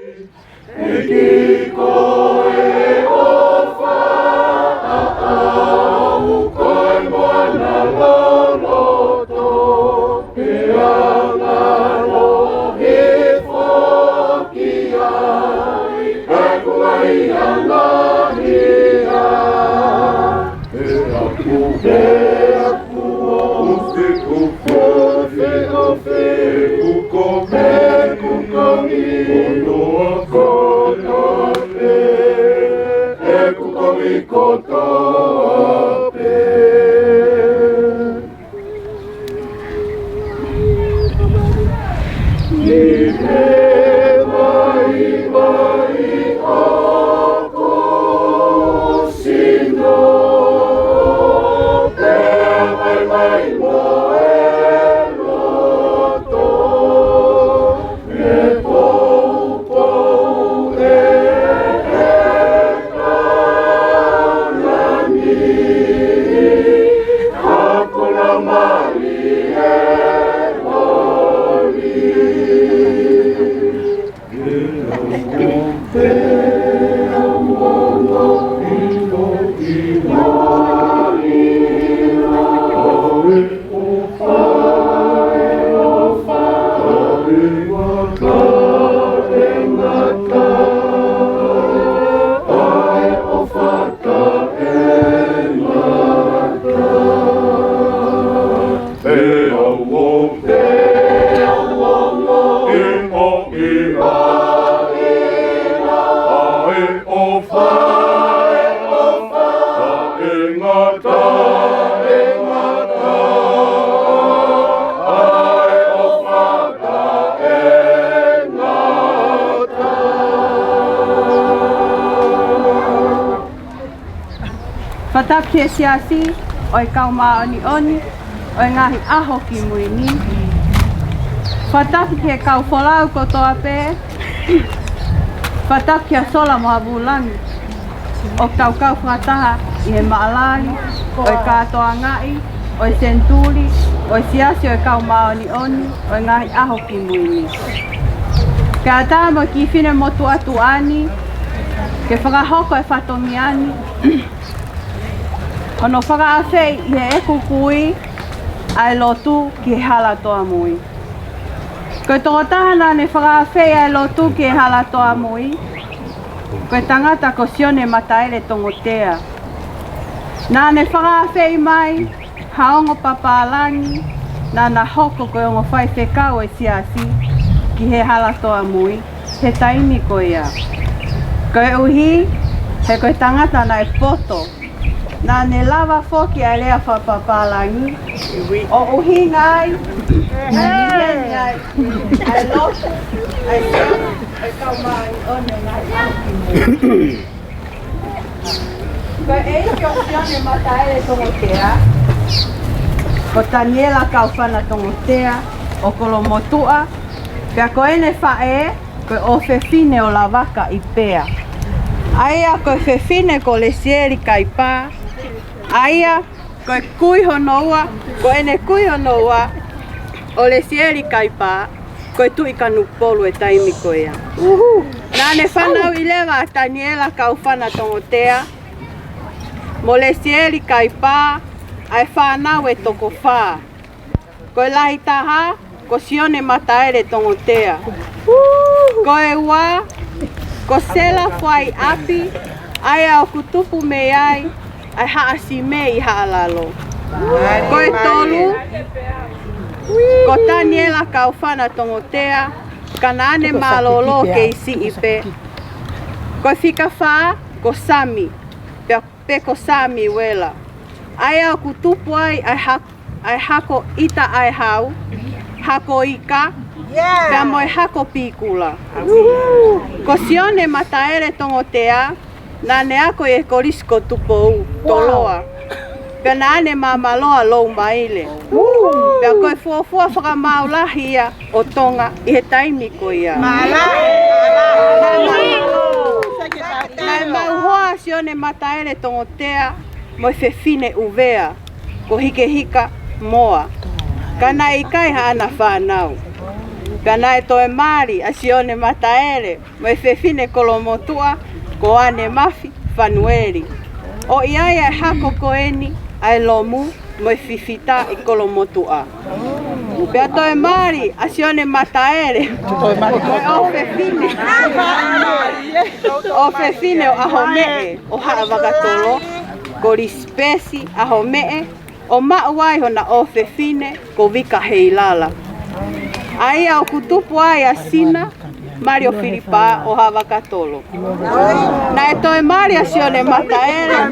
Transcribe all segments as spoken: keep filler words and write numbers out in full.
ʻEiki ko e ʻofa ʻaʻau, ko e moana loloto, pea ngalo hifo ki ai ʻeku ngaahi angahala. ʻEku, ʻeku, ʻofa, ʻofa, ʻofa, ʻeku kovi, ʻeku kovi kotoa pē, ʻeku kovi kotoa pē. Ni he vaivai ʻoku sino, pea vaivai mo e loto, ʻe poupou ʻe he kau langi, ha kona mali ʻe holi. Fakatapu ki he Siasi ʻo e Kau Māʻoniʻoni ʻo e Ngaahi ʻAho Kimui Ni. Fakatapu ki he kau folau kotoa pē. Fakatapu kia Sola mo Havulangi ʻoku tau kau fakataha ʻi he maʻalahi ʻo e kātoangaʻi ʻo e senituli ʻo e Siasi ʻo e Kau Māʻoniʻoni ʻo e Ngaahi ʻAho Kimui Ni. Kae ʻatā mo e kiʻi fine motuʻa tuʻa ni ke fakahoko e fatongia ni, hono fakaafeʻi ʻe heʻeku kui ʻa e lotu ki he Hala Toa Mui. Ko e tokotaha naʻa ne fakaafeʻi ʻa e lotu ki he Hala Toa Mui, ko e tangata ko Sione Mataele Tongotea. Naʻa ne fakaafeʻi mai ha ongo papālangi naʻa na hoko ko e ongo faifekau ʻo e Siasi ki he Hala Toa Mui he taimi ko ia. Koeʻuhi he ko e tangata naʻe poto, naʻa ne lava foki ʻa e lea fakapapālangi ʻo ʻuhinga ai, naʻe ʻuhinga ai ʻa e lotu ʻa e Siasi ʻo e Kau Māʻoniʻoni ʻo e Ngaahi ʻAho Kimui Ni. Ko e ʻeiki ʻo Sione Mataele Tongotea ko Taniela Kaufana Tongotea ʻo Kolomotuʻa, pea ko ʻene faʻē ko e ʻofefine ʻo Lavaka ʻi Pea. ʻA ia ko e fefine ko Lesieli Kaipā, ʻa ia ko e kui hono ua, ko ʻene kui hono ua ʻo Lesieli Kaipā, ko e Tuʻi Kanokupolu he taimi ko ia. Naʻa ne fanauʻi leva ʻa Taniela Kaufana Tongotea mo Lesieli Kaipā ʻa e fānau ʻe toko fā. Ko e lahi taha ko Sione Mataele Tongotea. Ko e ua ko Sela Fuaiʻapi, ʻa ia ʻoku tupu mei ai ʻa e Haʻa Sime ʻi Haʻalalo. Ko e tolu ko Taniela Kaufana Tongotea, ka naʻa ne mālōlō kei siʻi pē. Ko e fika fā ko Sami, pea pe ko Sami Uela, ʻa ia ʻoku tupu ai ʻa e hak-, ʻa e hako ʻita ʻa e hau, hako ika, pea mo e hako pīkula. Ko Sione Mataele Tongotea, naʻa ne ako ʻi he Kolisi ko Tupou, Toloa. Pea naʻa ne māmāloa Loumaile. Pea ko e fuofua fakamaau lahi ia ʻo Tonga ʻi he taimi ko ia. Naʻe mau hoa Sione Mataele Tongotea mo e fefine ʻUvea ko Hikehika Moa, ka naʻe ʻikai haʻana fānau. Pea naʻe toe mali ʻa Sione Mataele mo e fefine kolomotuʻa ko ʻAne Mafi Fanueli. ʻOku ʻi ai ʻa e hako ko eni ʻa e lomu mo e fifita ʻi kolomotuʻa. Pea toe mali ʻa Sione Mataele mo e ʻofefine, ʻofefine ʻo ʻAhomeʻe ʻo Haʻavakatolo, ko Lisipesi ʻAhomeʻe, ʻo maʻu ai hona ʻofefine ko Vika Heilala. ʻA ia ʻoku tupu ai ʻa Sina Malio Filipa ʻo Haʻavakatolo. Naʻe toe mali ʻa Sione Mataele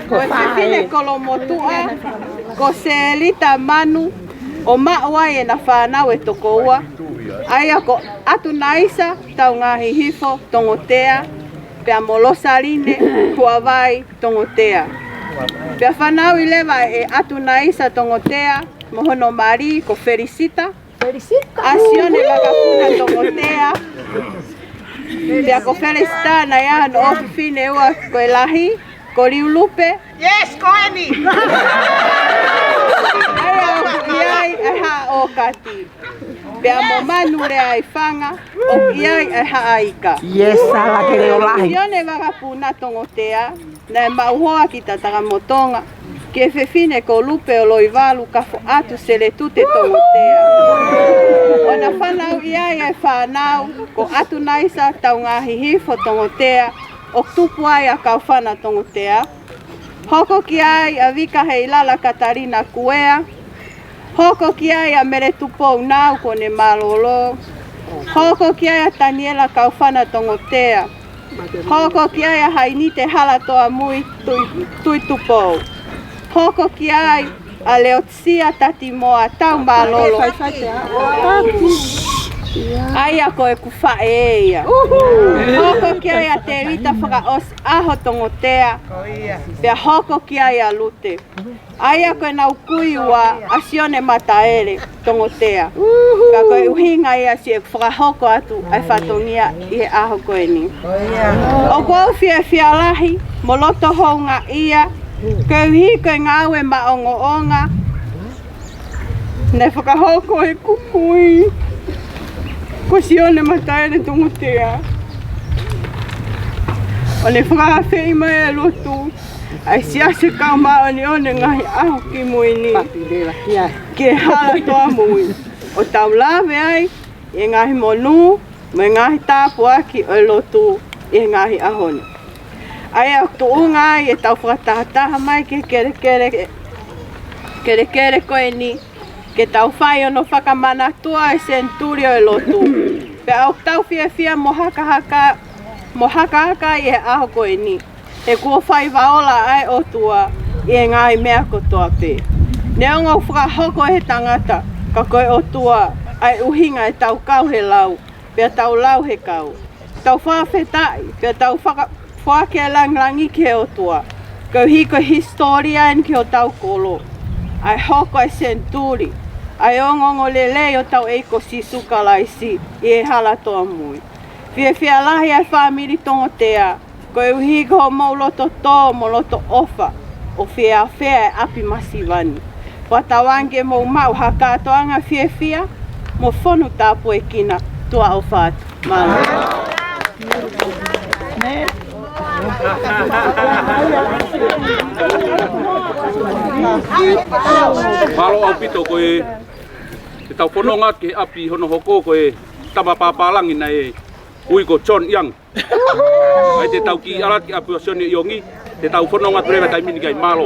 mo e fefine kolomotuʻa ko Selita Manu, ʻo maʻu ai ʻena fānau ʻe toko ua, ʻa ia ko ʻAtunaisa Taungahihifo Tongotea, pea mo Losaline Huavai Tongotea. Pea fanauʻi leva ʻe ʻAtunaisa Tongotea mo hono mali ko Felisita, Felisita. ʻA Sione Vakapuna Tongotea. Pea ko Felisita naʻe ʻi ai hono ʻofefine ua ko e lahi, ko Liulupe. Yes, ko eni. ʻA ia ʻoku ʻi ai ʻa e Haʻa ʻOkati. Pea mo Manu Leaifanga, ʻoku ʻi ai ʻa e Haʻa Ika. Yes, ala ke leo lahi. Sione Vakapuna Tongotea, naʻe maʻu hoa ki Tatakamotonga, ki he fefine ko Lupe ʻo Loivalu Kafoʻatu Seletute Tongotea. ʻO na fanauʻi ai ʻa e fānau ko ʻAtunaisa Taungahihifo Tongotea, ʻoku tupu ai ʻa Kaufana Tongotea. Hoko ki ai ʻa Vika Heilala Katalina Kuea. Hoko ki ai ʻa Mele Tupou Nau ko ʻene mālōlō. Hoko ki ai ʻa Taniela Kaufana Tongotea. Hoko ki ai ʻa Hainite Halatoamui Tui, Tuitupou. Hoko ki ai ʻa Leotisia Tatimoa Taumālolo. ʻA ia ko ʻeku faʻē ia. Hoko ki ai ʻa Tēvita Fakaʻosiʻaho Tongotea. Pea hoko ki ai ʻa Lute. ʻA ia ko ʻenau kui ua ʻa Sione Mataele Tongotea. Ka ko e ʻuhinga ia siʻeku fakahoko atu ʻa e fatongia ʻi he ʻaho ko eni. ʻOku ou fiefia lahi mo loto houngaʻia, koeʻuhi ko e ngāue maʻongoʻonga naʻe fakahoko ʻe heʻeku kui ko Sione Mataele Tongotea. ʻO ne fakaafeʻi mai ʻa e lotu ʻa e Siasi Kau Māʻoniʻoni ʻi he Ngaahi ʻAho Kimui ni ki he Halatoamui, ʻo tau lave ai ʻi he ngaahi monū mo e ngaahi tāpuaki ʻo e lotu ʻi he ngaahi ʻaho ni. ʻA ia ʻoku tuʻunga ai ʻetau fakatahataha mai ki he kelekele, kelekele ko eni, ke tau fai hono fakamanatua e senituli ʻo e lotu. Pea ʻoku tau fiefia mo hakahaka, mo hakahaka ʻi he ʻaho ko eni, he kuo faiva ola ʻa e ʻOtua ʻi he ngaahi meʻa kotoa pē. Neongo ʻoku fakahoko ʻe he tangata, ka ko e ʻOtua ʻa e ʻuhinga ʻetau kau he lau, pea tau lau he kau. Tau fakafetaʻi, pea tau faka-, foaki e lāngilangi ki he ʻOtua, koeʻuhi ko e hisitōlia eni ki hotau kolo, ʻa e hoko ʻa e senituli ʻa e ongoongolelei ʻo hotau ʻEiki ko Sīsū Kalaisi ʻi he Halatoamui. Fiefia lahi ʻa e fāmili Tongotea, koeʻuhi ko hoʻomou loto tō mo loto ʻofa ʻo fēfē ʻa e ʻapi masiva ni. Fakatauange ke mou maʻu ha kātoanga fiefia mo fonu tāpuekina. Tuʻa ʻofa atu. Mālō. Mālō ʻaupito. Ko e, ʻetau fononga ki he ʻapi hono hoko ko e tama pāpālangi naʻe ui ko John Young. ʻAi te tau kiʻi ʻalu ki ʻapi ʻo Sione ʻIongi, te tau fononga atu leva taimi ni, kae mālō.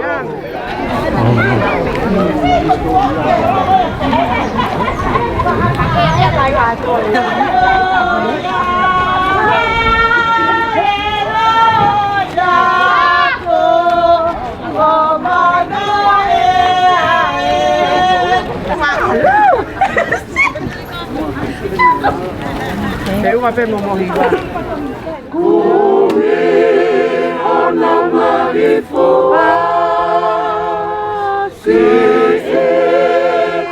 He ʻuma pē mo mohi ua. Kumi ʻo na mali fua. Siʻi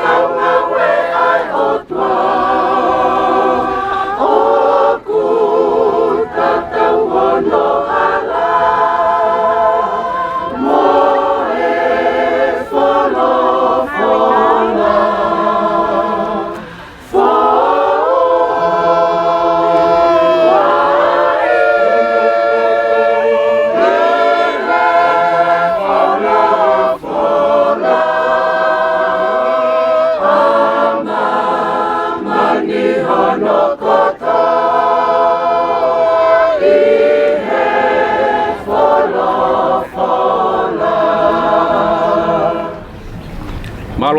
kaungāue ʻa e ʻOtua. ʻOku tatau hono hala mo e folofola.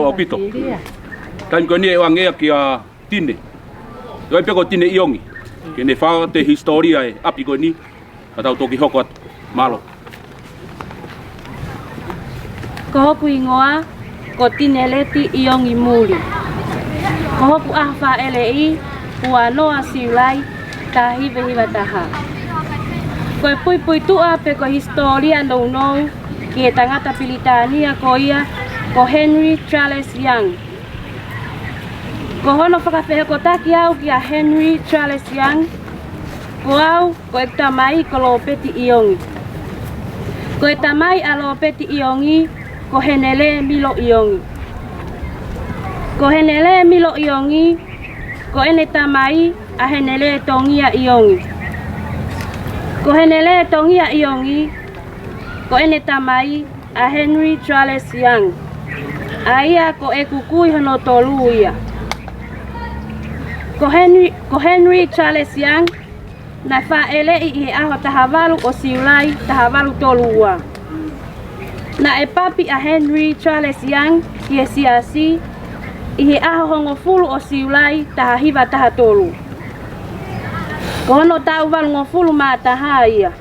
ʻAupito. Taimi ko eni ʻe ʻoange ia kia Tine. ʻOi pē ko Tine ʻIongi. Ke ne fai atu e hisitōlia e ʻapi ko eni. Ka tau toki hoko atu. Mālō. Ko hoku hingoa, ko Tineleti ʻIongi Muli. Ko hoku ʻaho fāʻeleʻi, ua noa Siulai, taha hiva hiva taha. Ko e puipuituʻa pe ko e hisitōlia nounou ki he tangata Pilitānia ko ia, ko Henry Charles Young. Ko hono fakafehokotaki au kia Henry Charles Young, ko au, ko ʻeku tamai ko Lōpeti ʻIongi. Ko e tamai ʻa Lōpeti ʻIongi, ko Henele Milo ʻIongi. Ko Henele Milo ʻIongi, ko ʻene tamai ʻa Henele Tongia ʻIongi. Ko Henele Tongia ʻIongi, ko ʻene tamai ʻa Henry Charles Young, ʻa ia ko ʻeku kui hono tolu ia. Ko Henry, ko Henry Charles Young, naʻe fāʻeleʻi ʻi he ʻaho taha valu ʻo Siulai, taha valu tolu ua. Naʻe papi ʻa Henry Charles Young ki he siasi ʻi he ʻaho hongofulu ʻo Siulai, taha hiva taha tolu. Ko hono taʻu valungofulu mā taha ia.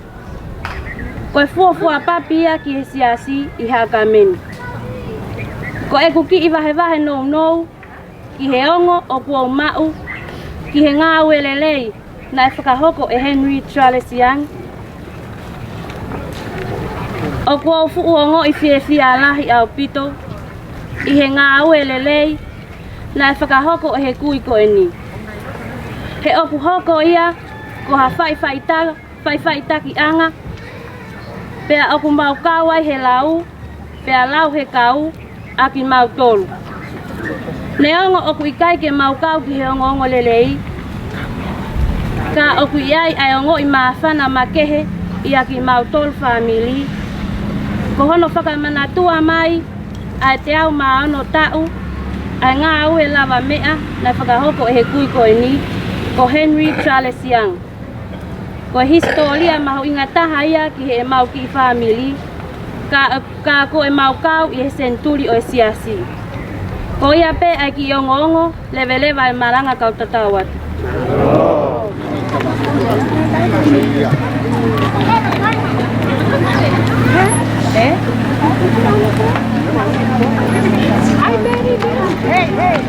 Ko e fuofua papi ia ki he siasi ʻi Haʻakameni. Ko ʻeku kiʻi vahevahe nounou ki he ongo ʻoku ou maʻu ki he ngāue lelei naʻe fakahoko ʻe Henry Charles Young, ʻoku ou fuʻu ongoʻi fiefia lahi ʻaupito ʻi he ngāue lelei naʻe fakahoko ʻe he kui ko eni. He ʻoku hoko ia ko ha faʻifaʻitaka faʻifaʻitakiʻanga, pea ʻoku mau kau ai he lau, pea lau he kau ʻa kimautolu. Neongo ʻoku ʻikai ke mau kau ki he ongoongo lelei, ka ʻoku ʻi ai ʻa e ongoʻi māfana makehe ʻia kimautolu fāmili. Ko hono fakamanatua mai ʻa e teau mā ono taʻu ʻa e ngāue lavameʻa naʻe fakahoko ʻe he kui ko eni, ko Henry Charles Young. Ko e hisitōlia mahuʻinga taha ia ki heʻemau kiʻi fāmili, ka, ka ko ʻemau kau ʻi he senituli ʻo e siasi. Ko ia pē ʻa e kiʻi ongoongo, leveleva e malanga kau tatau atu. Eh? Hey, hey.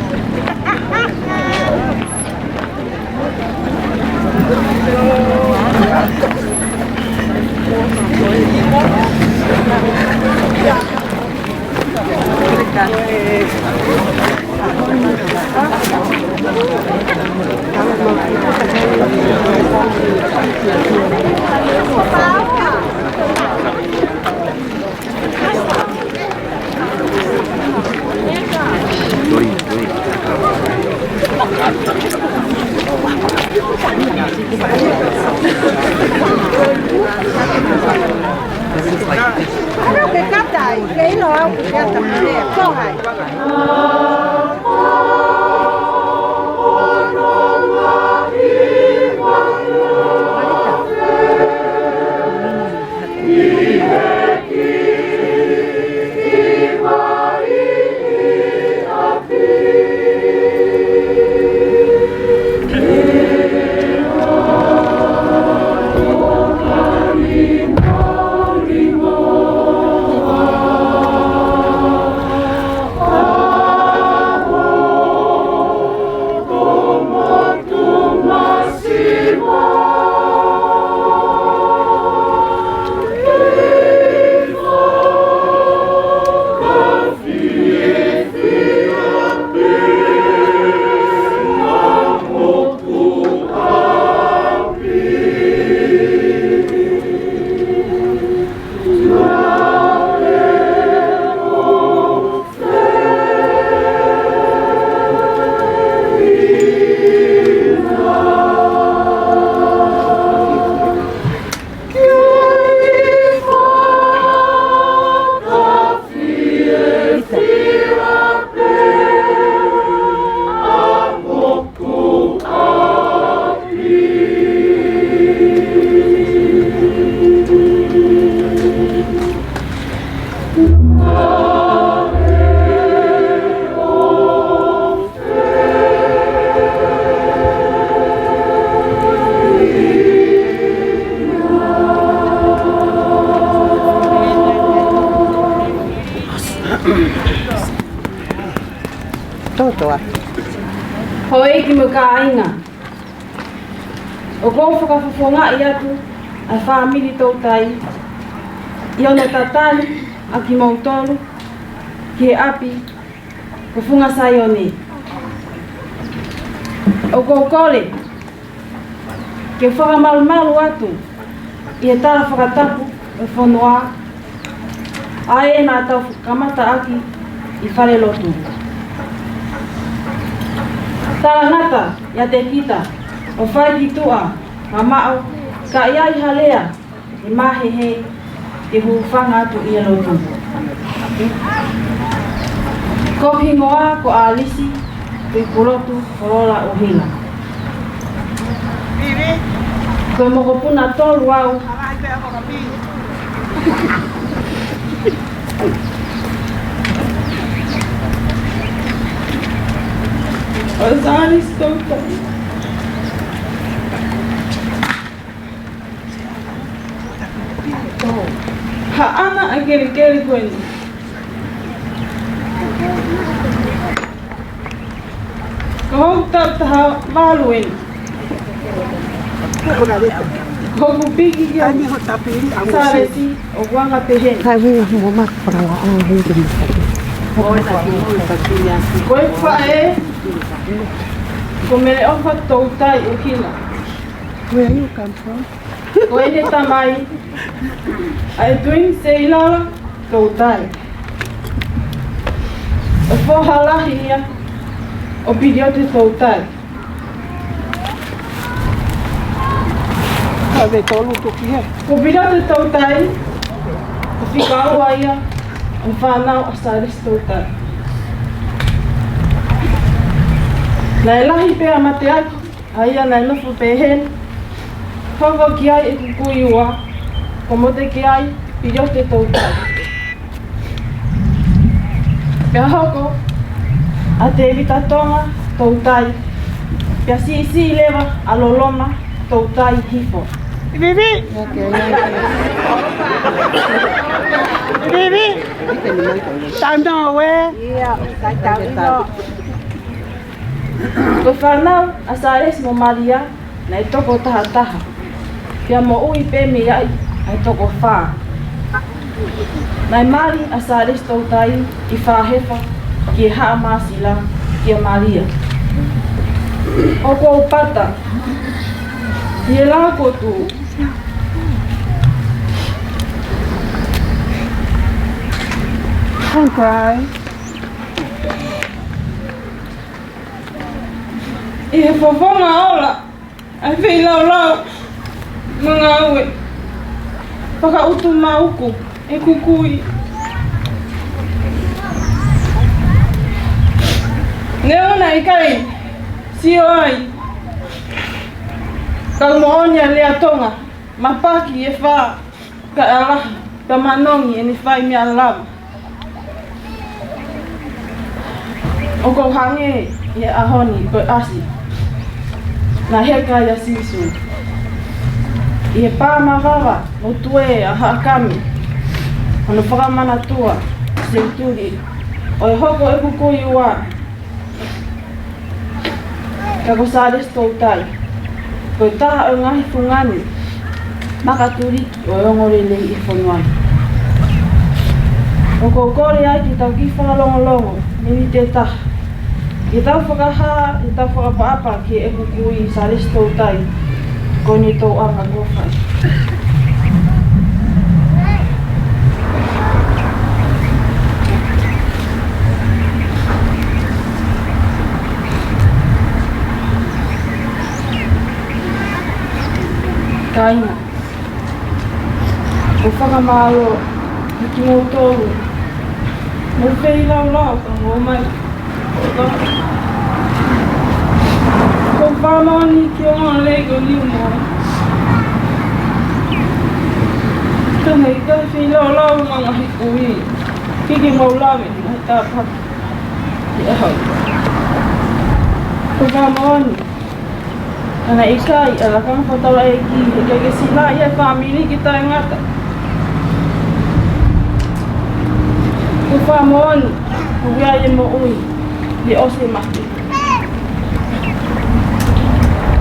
Tōtoa. Houʻeiki mo e kāinga, ʻoku ou fakafofongaʻi atu ʻa e fāmili Toutai ʻi hono tatali ʻa kimoutolu ki he ʻapi ko Funga Saione. ʻOku ou kole ke fakamalumalu atu ʻi he tala fakatapu ʻo e fonua, ʻa ē naʻa tau kamata ʻaki ʻi falelotu. Talangata ʻiate kita ʻo fai ki tuʻa mamaʻo, ka ʻi ai ha lea ʻe mahehe, ke hūfanga atu ʻi he lotu. Ko hoku hingoa ko ʻAlisi Tuʻipulotu Kolola ʻUhila. Ko e mokopuna tolu au ʻo Sālesi Toutai. Haʻana ʻa e kelekele ko eni. Ko hoku taʻu taha valu eni. Ko hoku piki ki he Sālesi ʻoku anga pehē ni. Kai wei mo ma para la a wei mo. Ko e faʻē ko Meleʻofa Toutai ʻUhila. Where you come from? Ko ʻene tamai ʻa ʻEtuini Seilala Toutai. ʻO e foha lahi ia ʻo Piliote Toutai. Ka me tolu toki he. Ko Piliote Toutai, ko e fika ua ia ʻo e fānau ʻa Sālesi Toutai. Naʻe lahi pē ʻa e mateaki ʻa ia naʻe nofo pehē ni, hoko ki ai ʻeku kui ua, ko Motekiai Piliote Toutai. Pea hoko ʻa Tēvita Tonga Toutai, pea siʻisiʻi leva ʻa Loloma Toutai hifo. Vivi! Vivi! Tano e? Ia, kai tau ino. Ko e fānau ʻa Sālesi mo Malia naʻe toko taha taha, pea moʻui pē mei ai ʻa e toko fā. Naʻe mali ʻa Sālesi Toutai ʻi Fāhefa ki he Haʻa Māsila kia Malia. ʻOku ou pata ʻi he lakotu. Don't cry. ʻI he fofonga ola ʻa e feilaulau mo e ngāue fakaʻutumauku ʻeku kui. Neongo naʻe ʻikai sio ai, ka ʻoku moʻoni ʻa e lea Tonga, mapaki e fā kae ʻalahi, pea manongi ʻene fai meʻa lava. ʻOku ou hangē ʻi he ʻaho ni ko e ʻasi naʻe heka ai ʻa Sīsū ʻi he pā mavava mo tuē ʻa Haʻakame, hono fakamanatua senituli ʻo e hoko ʻeku kui ua. Ka ko Sālesi Toutai, ko e taha ʻo e ngaahi fungani makatuliki ʻo e ongoongolelei ʻi he fonua ni. ʻOku ou kole ai ke tau kiʻi fakalongolongo miniti ʻe taha, ke tau fakahā ʻetau fakaʻapaʻapa ki heʻeku kui Sālesi Toutai, ko ʻene tōʻonga ko fai. Kāinga, ʻoku ou fakamālō atu kiate kimoutolu mo e feilaulau kuo mou ʻomai. Ko e fakamoʻoni ki he ongoongolelei ko eni mo e tangata feilaulau mo e ngaahi kui. Kiki mau lave, ngaahi tāpuaki. ʻI he ʻaho ni. Ko e fakamoʻoni Naʻe ʻikai ʻa e lakanga fakataulaʻeiki, ʻikai ke silaʻi ʻe he fāmili ke taʻengata. Ko e fakamoʻoni, ko ia ʻi he moʻui, ʻi he ʻosi e mate.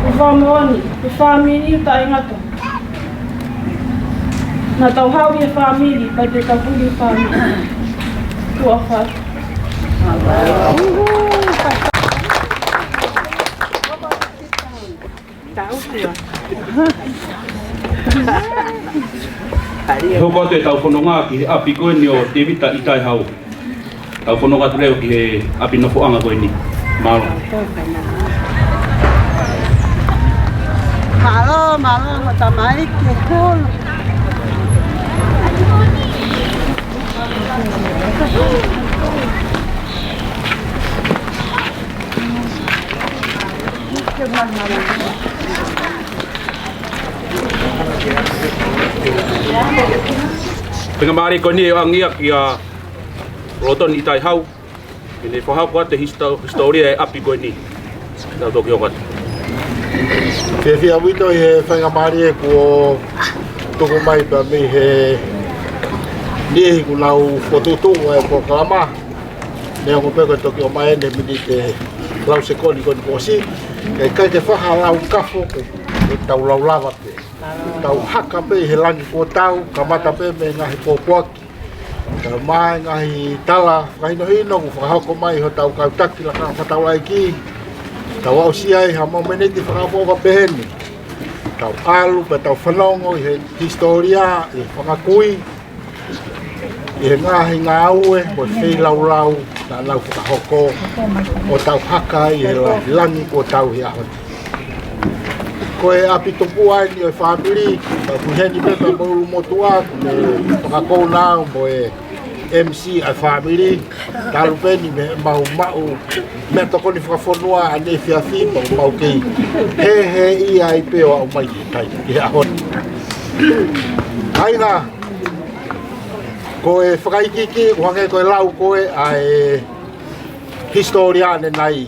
Ko e fakamoʻoni, ko e fāmili ʻoku taʻengata. Naʻa tau haʻu ʻi he fāmili, pea te tau hū ki he fāmili. Tuʻa ʻofa atu. Hoko atu ʻetau fononga ki he ʻapi ko eni ʻo Tēvita ʻItaehau. Tau fononga atu leva ki he ʻapi nofoʻanga ko eni. Mālō. Mālō, mālō, mo tamaiki e kulu. Faingamālie ko eni ʻe ʻoange ia kia Lotoni ʻItaehau, ke ne fakahoko atu e histo-, hisitōlia e ʻapi ko eni. Tau toki hoko atu. Fiefia ʻaupito ʻi he faingamālie kuo tuku mai pea mei he niʻihi kuo nau fokotuʻutuʻu e polokalama. Neongo pē ko e toki ʻomai eni he miniti ʻe lau sekoni ko eni kuo ʻosi. Kae ʻikai ke fai ha lau kafo, ke tau lau lava pē. Tau haka pē ʻi he langi kuo tau, kamata pē mei he ngaahi pōpoaki. Tau mai ngaahi tala fakahinohino kuo fakahoko mai ʻe hotau kau taki lakanga fakataulaʻeiki. Tau aʻusia ʻi ha momeniti fakaʻofoʻofa pehē ni. Tau ʻalu pē tau fanongo ʻi he hisitōlia, ʻi he fanga kui, ʻi he ngaahi ngāue mo e feilaulau naʻa nau fakahoko ʻo tau haka ʻi he la-, langi kuo tau he ʻaho ni. Ko e ʻapi tupuʻa eni ʻo e fāmili, ka ʻoku ʻi heni pē mo e ʻulumotuʻa, ko e fakakouna au mo e M C ʻa e fāmili, talu pē eni mei heʻemau maʻu meʻatokoni fakafonua ʻaneefiafi, mau, mau kei hēhēʻia ai pē ʻo aʻu mai ki he taimi, ki he ʻaho ni. Kāinga, ko e fakaikiiki, ʻoku hangē ko e lau ko ē ʻa e hisitōlia ʻanenai.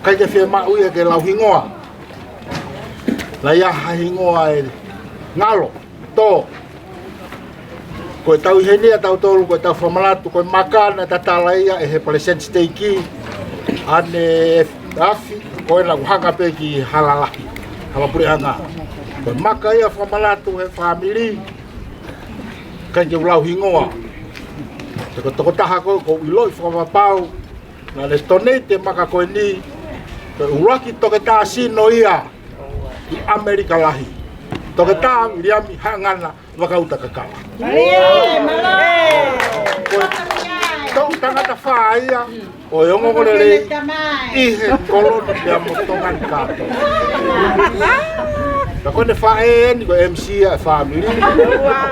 ʻIkai ke fiemaʻu ia ke lau hingoa. Naʻe ʻi ai ha hingoa ʻe ngalo, tō. Ko e tau ʻi heni ʻa tautolu, ko e tau fakamanatu, ko e maka naʻe tatala ia ʻe he Palesiteni Siteiki ʻaneafi, ko ena ʻoku hanga pē ki Halalahi, Halapuleʻanga. Ko e maka ia fakamanatu he fāmili, ʻikai ke u lau hingoa. Ko e tokotaha ko ē ʻoku ou ʻiloʻi fakapapau, naʻa ne toneiti e maka ko eni, ko e ʻuluaki toketā sino ia ʻi ʻAmelika Lahi. Toketā Viliami Haʻangana Vakauta Kakala. Ko e toʻu tangata fā ia ʻo e ongoongolelei ʻi he kolo ni pea mo Tonga ni kātoa. Ka ko ʻene faʻē eni ko e M C ʻa e fāmili.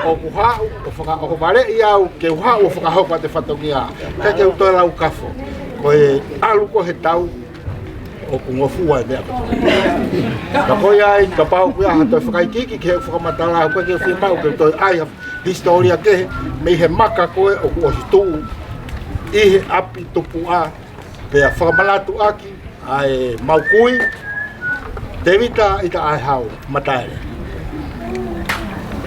ʻOku haʻu ʻo faka-, ʻo valeʻi au ke u haʻu ʻo fakahoko atu e fatongia. Kae ʻikai ke u toe lau kafo. Ko e ʻalu ko ē he tau ʻoku ngofua e meʻa kotoa. Ka ko ia ai, kapau ʻoku ʻi ai ha toe fakaikiiki ki he fakamatala, ʻoku ʻikai ke fiemaʻu ke u toe ʻai ha hisitōlia kehe mei he maka ko ē ʻoku ʻosi tuʻu ʻi he ʻapi tupuʻa, pea fakamanatu ʻaki ʻa e mau kui, Tēvita ʻItaehau Mataele.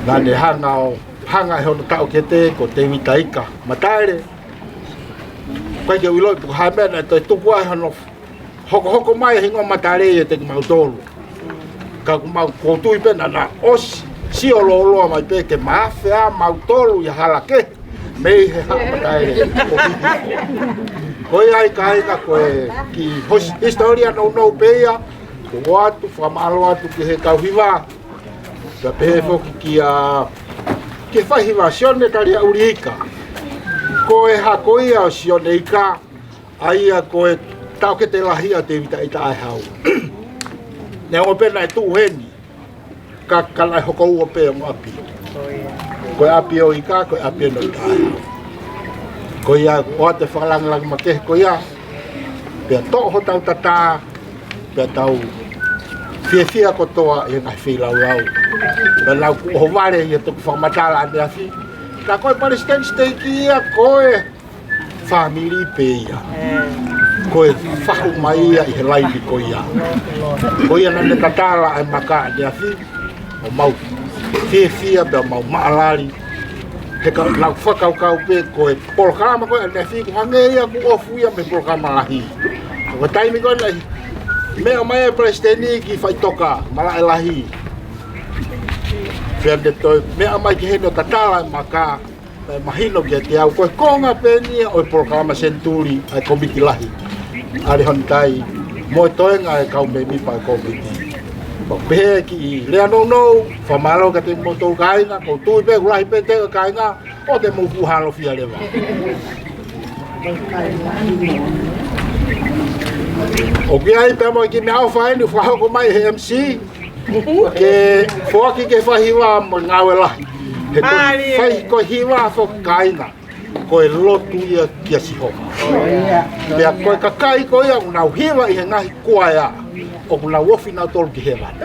Naʻa ne hanga ʻo, hanga ʻe hono taʻokete ko Tēvita Ika Mataele. ʻIkai ke u ʻiloʻi pe ko e hā e meʻa naʻe toe tuku ai hono hokohoko mai e hingoa Mataele ʻiate kimautolu. Ka ʻoku mau, ʻoku ou tui pē naʻa na ʻosi sio lōloa mai pē ke maʻu ʻa mautolu ʻi ha hala kehe mei he haʻa Mataele. Ko ia ai kāinga, ko e kiʻi hos-, hisitōlia nounou pē ia, ʻoku ou ʻoatu fakamālō atu ki he kau hiva, pea pehē foki kia, ki he faihiva Sione Taliaʻuli Ika. Ko e hako ia ʻo Sione Ika, ʻa ia ko e taʻokete lahi ʻa Tēvita ʻItaehau. Neongo pē naʻe tuʻu heni, ka, ka naʻe hoko ua pē ongo ʻapi. Ko e ʻapi ʻo Ika, ko e ʻapi eni ʻo Itaehau. Ko ia ʻoku ʻoatu e fakalangilangi makehe ko ia, pea toʻo hotau tatā, pea tau fiefia kotoa ʻi he ngaahi feilaulau. Pea lau kuo ʻohovale ʻi he toki fakamatala ʻaneafi. Naʻa ko e Palesiteni Siteiki ia ko e fāmili pē ia. Ko e fahu mai ia ʻi he laini ko ia. Ko ia naʻa ne tatala ʻa e maka ʻaneafi, ʻo mau fiefia pea mau maʻalali. He ka nau fakakaukau pē ko e polokalama ko ē ʻaneafi kuo hangē ia kuo ofu ia mei he polokalama lahi. Ko e taimi ko ē naʻe meʻa mai e palesiteni ki Faʻitoka, Malaʻe Lahi. Pea ne toe meʻa mai ki heni ʻo tatala e maka, ʻe mahino kiate au, ko e konga pē eni ia ʻo e polokalama senituli ʻa e kōmiti lahi ʻa Lehonitai mo e toenga e kau mēmipa ʻo e kōmiti. Pea pehē ki he lea nounou, fakamālō kiate kimoutolu kāinga, ʻoku ou tui pē ʻoku lahi pē teu e kāinga ʻoku te mou fuʻu hālofia leva. ʻOku ʻi ai pē mo e kiʻi meʻaʻofa eni ʻoku fakahoko mai he M C, ke foaki ke fai hiva mo e ngāue lahi. He ko e fai ko e hiva foki kāinga, ko e lotu ia kia Sihova. Pea ko e kakai ko ia ʻoku nau hiva ʻi he ngaahi kuaea, ʻoku nau ofi nautolu ki hēvani.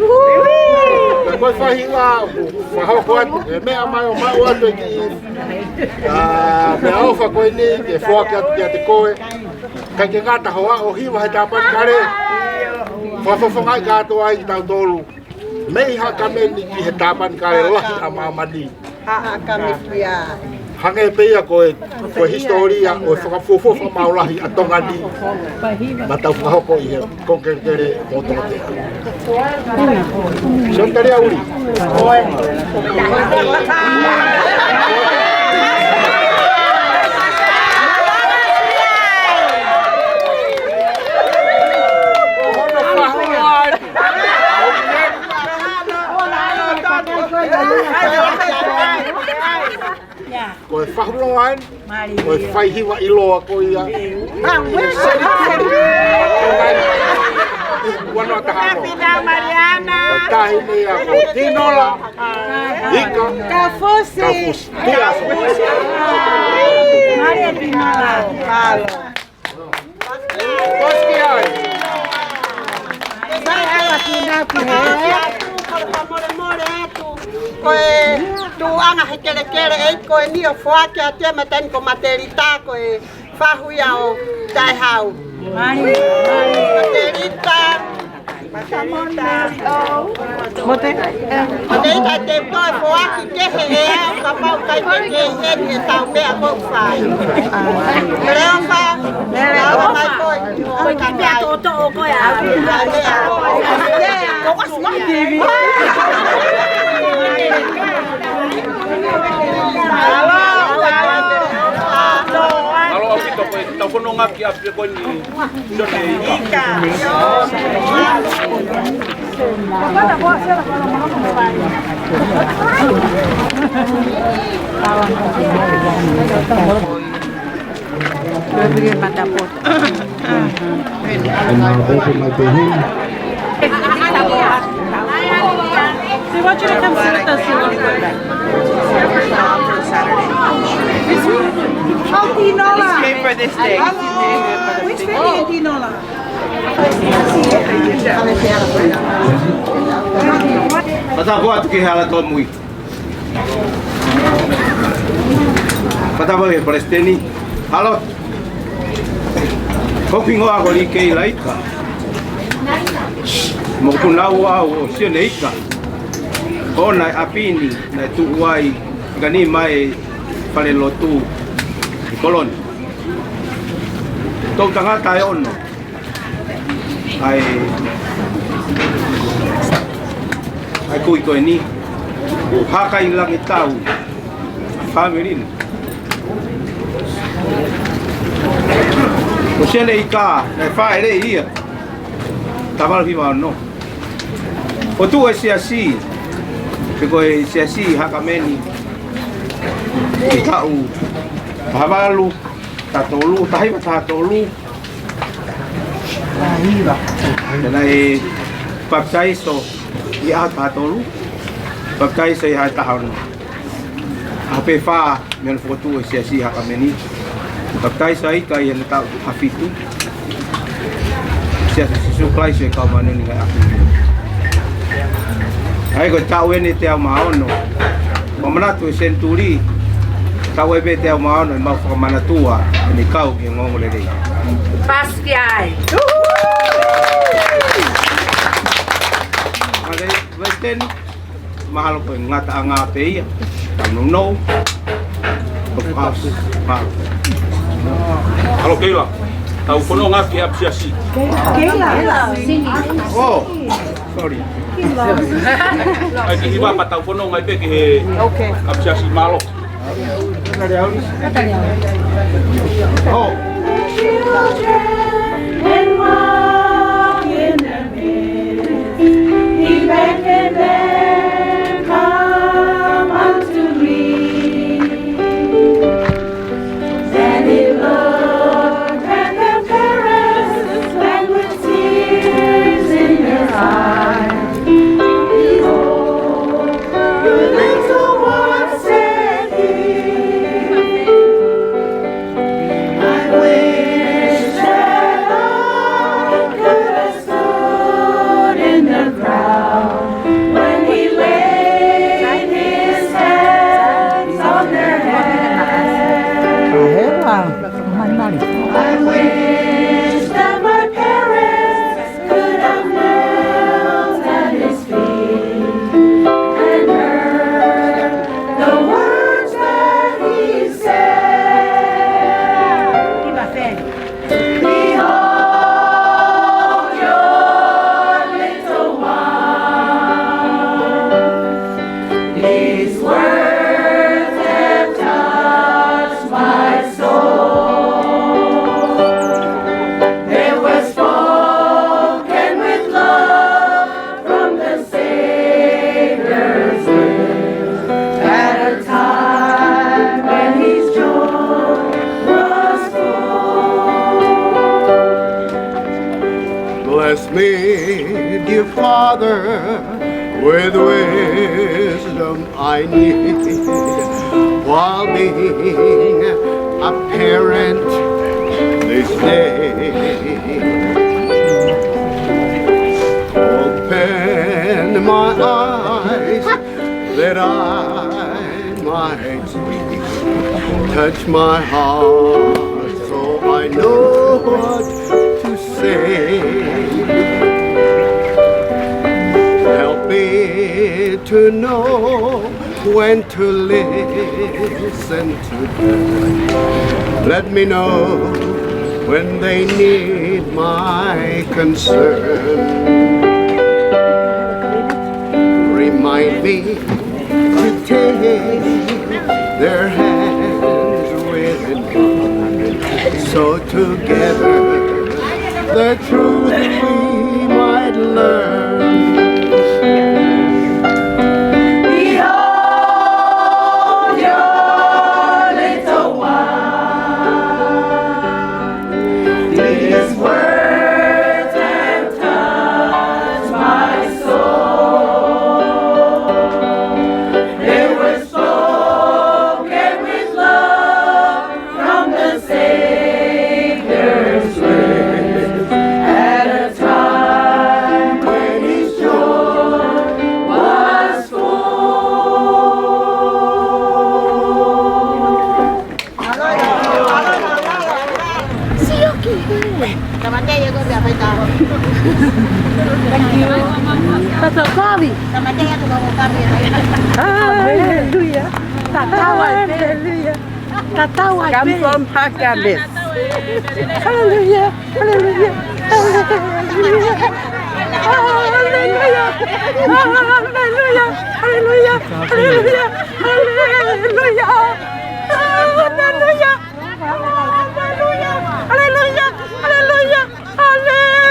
Pea ko e fai hiva ʻoku fakahoko atu, ʻe meʻa mai ʻo maʻu atu e kiʻi, ʻa, meʻaʻofa ko eni, ke foaki atu kiate koe. ʻIkai ke ngata hoʻo hiva he tāpanekale, fakafofongaʻi kātoa ai kitautolu mei Haʻakameni ki he tāpanekale lahi ʻa māmani. Haʻakameni ia. Hangē pē ia ko e, ko e hisitōlia ʻo e fakafuofua fakamaau lahi ʻa Tonga ni. Naʻa tau fakahoko ʻi he konga kelekele ʻo Tonga Tea. Sione Taliauli. Ko e fahu loa eni, ko e fai hiva ʻiloa ko ia. Uanoa taha noa. Ko e taʻahine ia ko Tinola Ika Kaufusi. Kaufusi. Tia Kaufusi. Mālō. Kosi ki ai. Sai ala ki nā ki he. Ko e tuʻunga he kelekele ʻe ko eni ʻoku foaki atu ia matai ni ko Matelita, ko e fahu ia ʻo Taʻehau. Matelita. Mote. Mote ita te toe foaki kehe ʻe au kapau ʻikai ke ke eni e tau meʻa ʻoku fai. Leofa. Leofa mai koe. Ko e kiʻi meʻa tōtō ko ia. Ko e smart T V. Mālō ʻaupito ko e tau fononga ki ʻapi ko eni. We want you to come sit with us a little bit. This one? Oh, Tinola. It's made for this day. Hello. Which one, Tinola? Pata ko atu ki he hala tōmui. Pata ko e palesiteni. Halo. Ko e hingoa ko Likei Laika. Mo e punau au ʻo Sione Ika. Ko ʻena ʻapi ni naʻe tuʻu ai, ka ni mai fale lotu ʻi Koloni. Toʻutangata ʻe ono. ʻAi, ʻai kui ko eni. Hakailangitau family ni. Ko Sione Ika, naʻe fāʻeleʻi ia. Tamalu hiva ono. Fokotuʻu e siasi, pe ko e siasi Hakameni. ʻI he taʻu taha valu, taha tolu, taha hiva taha tolu. Naʻe papitaiso ʻi he ʻaho taha tolu, papitaiso ʻi he ʻaho taha ono. ʻAho pē fā mei hono fokotuʻu e siasi Hakameni. Papitaiso ʻa Ika ʻi he taʻu taha fitu. Siasi ʻo Sīsū Kalaisi ʻo e Kau Māʻoniʻoni ʻi he Ngaahi ʻAho Kimui Ni. ʻAi ko e taʻu eni ʻe teau mā ono. Mou manatu e senituli, taʻu eni pē ʻe teau mā ono ʻemau fakamanatua ʻene kau ki he ongoongolelei. Paasi ki ai. Mare, Western, mahalo ko e ngataʻanga pē ia. Tau no. Of us. Mahalo. Halo Keila. Tau fononga ki ʻapisiasi. Keila. Oh, sorry. ʻAi ki hiva pea tau fononga ai pē ki he ʻapisiasi, mālō. He beckoned them, "Come unto me." Then he looked at their parents, and with tears in his eyes, behold, the little one, said he, I wish that I could have stood in the crowd when he laid his hands on their heads. I wish that my parents could have knelt at his feet and heard the words that he said. Behold your little one. These words have touched my soul. They were spoken with love from the Savior's lips at a time when his joy was full. Bless me, dear Father, with wisdom I need, while being a parent this day. Open my eyes that I might see. Touch my heart so I know what to say. Help me to know when to listen to them. Let me know when they need my concern. Remind me to take their hands within mine, so together the truth we might learn. Behold your little one. These words have touched my soul. They were spoken with love from the Savior's lips at a time when his joy was full. Thank you. Pastor Kobe. Hallelujah. Tatau ai pē. Hallelujah. Tatau ai pē. Come from Hakabes. Hallelujah. Hallelujah. Hallelujah. Hallelujah. Hallelujah. Hallelujah. Hallelujah. Hallelujah. Hallelujah. Hallelujah. Hallelujah. Hallelujah.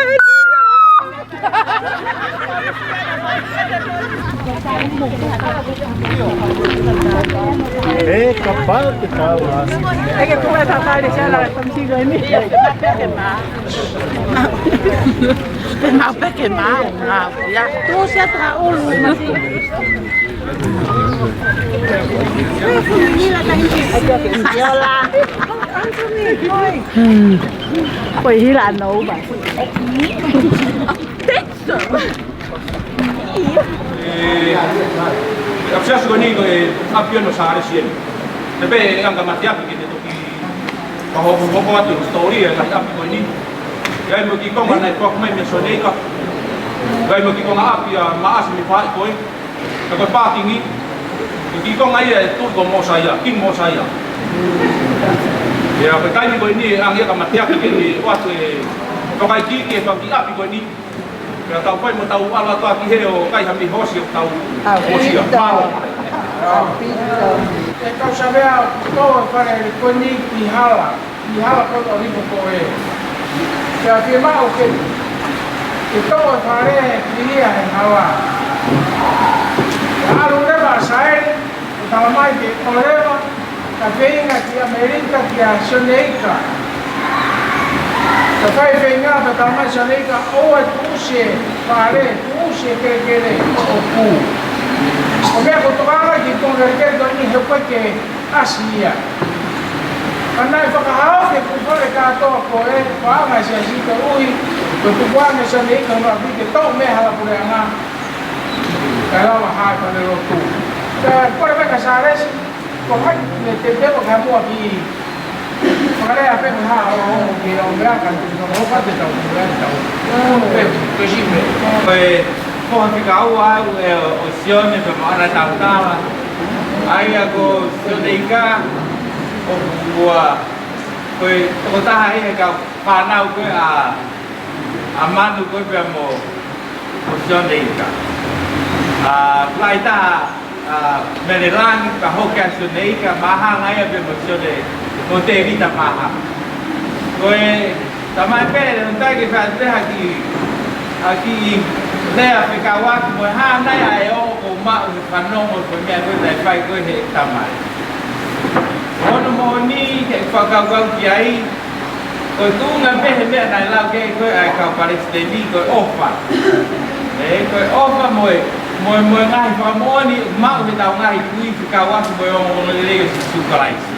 ʻE, kapau te tau ʻasi. ʻE, ke kua e papale siala e famisigoni. Mau peke mau, mau. Ia, tō sia ta ulu masi. Yola. Hmm. Ko e hila anō ba. ʻE, ʻapisiasi ko eni ko e ʻapi ʻo Salesian. Te pē anga mateaki ke te toki Ka hokohoko atu e hisitōlia e ngaahi ʻapi ko eni. ʻI ai mo e kiʻi konga naʻe foaki mai meia Sione Ika. ʻI ai mo e kiʻi konga ʻapi ʻa Maʻasi mei he faʻahi ko ē. Ka ko e pākingi, ko e kiʻi konga ia e tuʻi ko Mōsaia, Kingi Mōsaia. ʻIa, ko e taimi ko eni ʻe ʻange ia ka mateaki ke ne ʻoatu e fakaikiiki e fanga kiʻi ʻapi ko eni. Pea tau fai mo tau ʻalu atu ʻaki he ʻo kai ha meʻi hoosi ʻo tau hoosia. ʻAupito. Mālō. ʻAupito. ʻE kau Savea, tō e fale ko eni ki hala, ki hala ko ē ʻo lipo ko ē. Pea fiemaʻu ke, ke tō e fale ki ia he hala. Pea ʻalu leva ʻa Saeli, ʻo tala mai ke ʻoua leva, ka feinga ki ʻAmelika kia Sione Ika. Ka fai feinga pea tala mai Sione Ika, ʻoua tuʻusi e fale, tuʻusi e kelekele ʻoʻoku. Ko e meʻa ko e tokanga ki he konga kelekele ko eni he ʻoku ʻikai ke ʻasi ia. Ka naʻe fakahaofi e fuʻu fale kātoa ko ē, paʻanga e siasi koeʻuhi ko e tukuange ʻe Sione Ika hono ʻapi ke toʻo mei he hala puleʻanga. Kae lava ha falelotu. Pea kole mai kia Sālesi, ko hai ne te te ka mua ki. Fakalea pē mo ha o o ki o mea ka tu no hopa te tau mea tau. Pe, ko si pe. Ko e foha fika ua au ʻe ʻo Sione pea mo ʻAna Tautala. ʻA ia ko Sione Ika ʻoku ua. Ko e tokotaha ia he kau fānau ko ē ʻa, ʻa Manu ko ē pea mo, mo Sione Ika. ʻA, fai taha ʻa Mele Langi, ka hoko ʻa Sione Ika, māhanga ia pea mo Sione, mo Tēvita māhanga. Ko e tamai pē, ʻe ʻikai ke fai pē ha kiʻi, ha kiʻi lea fekauʻaki mo e hā nai ʻa e ongo ʻoku ou maʻu he fanongo ko e meʻa ko ē naʻe fai ko ē he tamai. Ko hono moʻoni, ke fakakaukau ki ai, ko e tuʻunga pē he meʻa naʻe lau ki ai ko ē ʻa e kau palesiteni, ko e ʻofa. ʻE, ko e ʻofa mo e, mo e, mo e ngaahi fakamoʻoni, maʻu he tau ngaahi kui fekauʻaki mo e ongoongolelei ʻo Sīsū Kalaisi.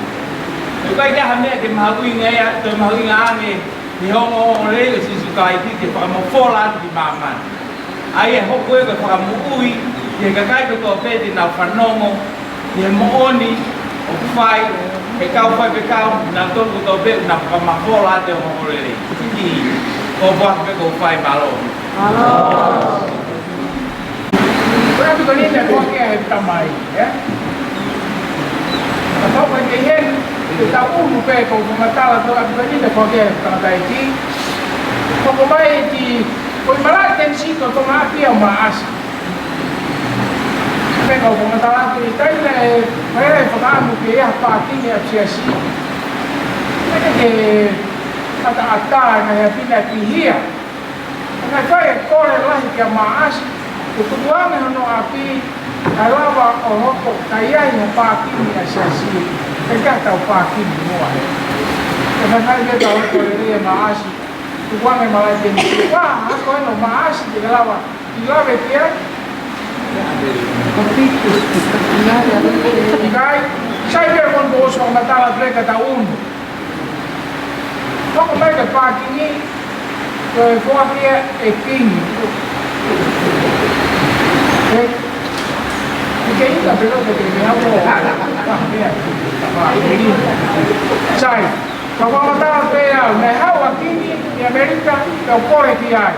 ʻOku ʻikai ke ʻi ai ha meʻa ke mahuʻinga ia, toe mahuʻinga ange, he ongoongolelei ʻo Sīsū Kalaisi ke fakamofola atu ki māmani. ʻA ia ʻe hoko ia ko e fakamoʻui ki he kakai kotoa pē te nau fanongo ki he moʻoni ʻoku fai ʻe he kau faifekau, nautolu kotoa pē ʻoku nau fakamafola atu e ongoongolelei. Siʻi kōpoaki pē ʻoku ou fai, mālō. Mālō. Ko e ʻapi ko eni naʻe foaki ʻe he tamai, ē? Ka tau ka ke heni, ke tau ʻunu pē ʻoku ou fakamatala ko e ʻapi ko eni naʻe foaki ʻe he tangataʻeiki. Hoko mai ki, ko e malaʻe Tenisī ko e konga ʻapi ʻo Maʻasi. Pea ʻoku ou fakamatala atu ʻi he taimi naʻe, naʻe fakaʻamu ke ʻi ai ha pākingi ʻapi siasi. Naʻe ʻikai ke ʻataʻatā e ngaahi ʻapi naʻe pihia. Naʻe fai e kole lahi kia Maʻasi, ke tukuange hono ʻapi, kae lava ʻo hoko, ka ʻi ai ha pākingi ʻa e siasi, ʻikai ke tau pākingi muʻa he. Pea fai mai ke tau hoko lelei ʻa Maʻasi, tukuange malaʻe Tenisī. Pea hoko ʻeni ʻo Maʻasi, ke lava, ʻi lave ki ai. ʻIkai, sai pē ko ʻeni ʻoku ou fakamatala pē ka tau ʻunu. Hoko mai ki he pākingi, ko e foaki ia ʻe he kingi. ʻE, ʻikai ke ʻikai pē ko e ke me hau o. Sai, ka fakamatala pē au, naʻe haʻu ʻa e kingi ʻi ʻAmelika, pea u kole ki ai.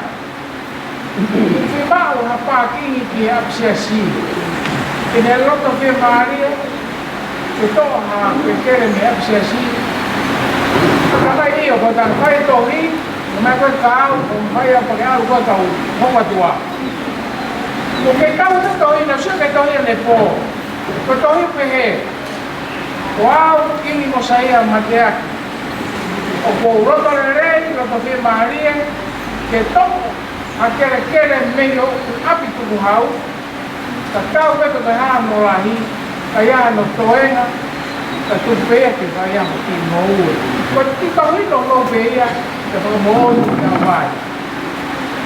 Fiemaʻu ha pākingi ki he ʻapi siasi. Ke ne loto fiemālie, ke toʻo ha kelekele mei he ʻapi siasi. Ka mai ʻio, ko e tangata fai tohi, ko mai ko e kau, ko mai a pake alu ko e kau, ko e katua. Ko e kau ko e tohi, naʻe sio ki he tohi ʻanepō. Ko e tohi pehē, ko au, Kingi Mōsaia Mateaki. ʻOku ou loto lelei, loto fiemālie, ke toʻo ha kelekele mei hoku ʻapi tukuhau, ka tau pē ko e hā hono lahi, ka ʻi ai hano toenga, ka tuku pē ia ke fai ʻaki e kiʻi ngoue. Ko e kiʻi tohi ʻoku ou pehē ia, ke fakamoʻoni ki he kakai.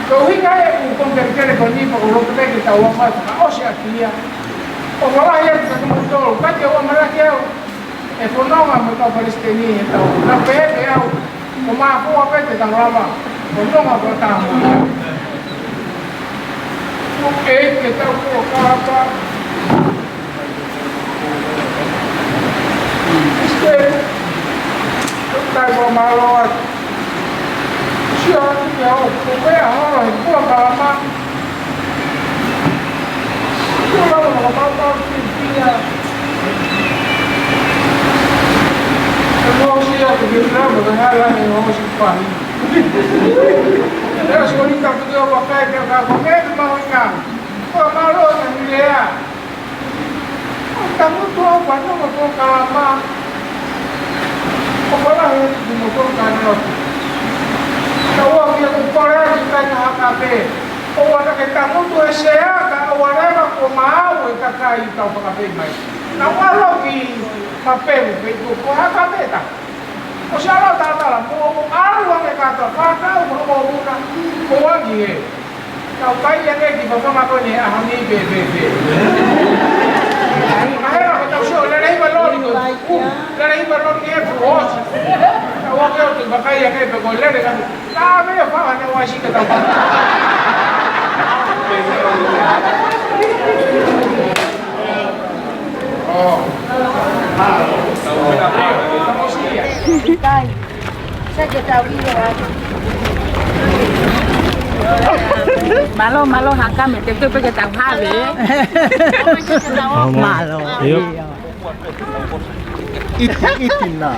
Ko e ʻuhinga ia ʻoku ou kelekele ko eni pea ʻoku ou loto pē ke tau ō mai fakaʻosi ʻaki ia. ʻOku ou lahi atu ka tumu tolu, ka ke ua malaki au, ʻe fononga mo e kau palesiteni he tau. Naʻa pehē pē au, ʻoku māfua pē te tau lava, fononga ko e taha mo ia. ʻOku ʻikai ke tau ko kapa. Este, ʻoku tau Tangutu au fanongo ko ka ma. Ko kola he ki mo ko ka no. Ka ua kia ko kola ki kai ka haka pē. ʻOua naʻa ke tangutu he sea ka ʻoua leva kuo maau e kakai tau fakapē mai. Naʻa ua loki ma pē mo pē ko ko haka pē ta. ʻOsi ʻalu talatala mo ʻalu ange ka ta fakau mo mo una. Ko ua ki he. Tau kai ange ki fafanga ko eni ʻaho ni pē pē pē. Mahera ko tau sio lele hiva loli ko. Lele hiva loli e fuosi. Tau ake o tu makai ange pē ko lele ka. Ka me ia fanga ne ua si ka tau. Mālō, mālō Haka, me te te peke tau have. Mālō. ʻIo. ʻIti, ʻiti na.